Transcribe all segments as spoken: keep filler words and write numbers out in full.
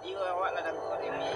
Iyo, awak lah dalam koremi.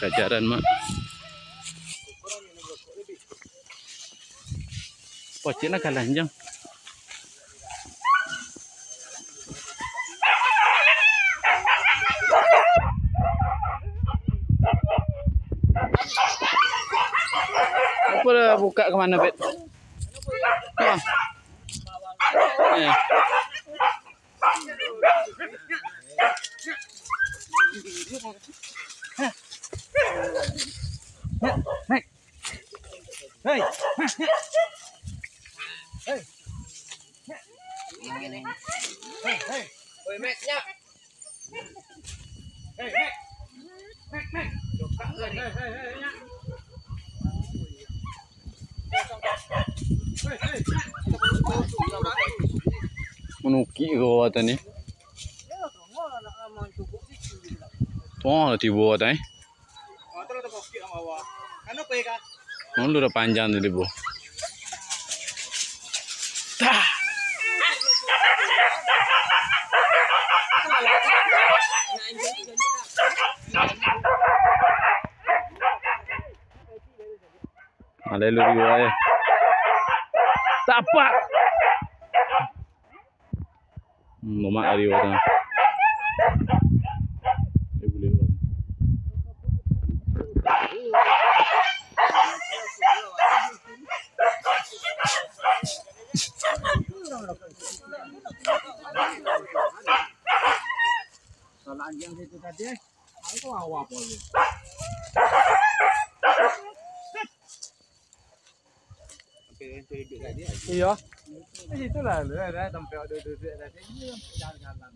Kajaran, Mak. Pocik lah kalanjang. Apa dah buka ka mano, Bet? Ah. Eh. Hei. Hei. Hei. Hei, hei. Oi, Mek, nyak. Hei, Mek. Mek, Mek. Hei, hei, hei, nyak. Hei, hei, nyak. Manukik ko awak tadi. Tuang lah tibo awak tadi. Malu dah panjang tadi, Bu. Tah. Haleluya, eh. Tapak. Hmm, lemak dari bawah tu. Eh, boleh bawah. Salah anjing situ tadi, eh. Aku awak boleh. Iyo. Di situ lah, lu ada tempat duduk-duduk tadi. Ini jalan-jalan.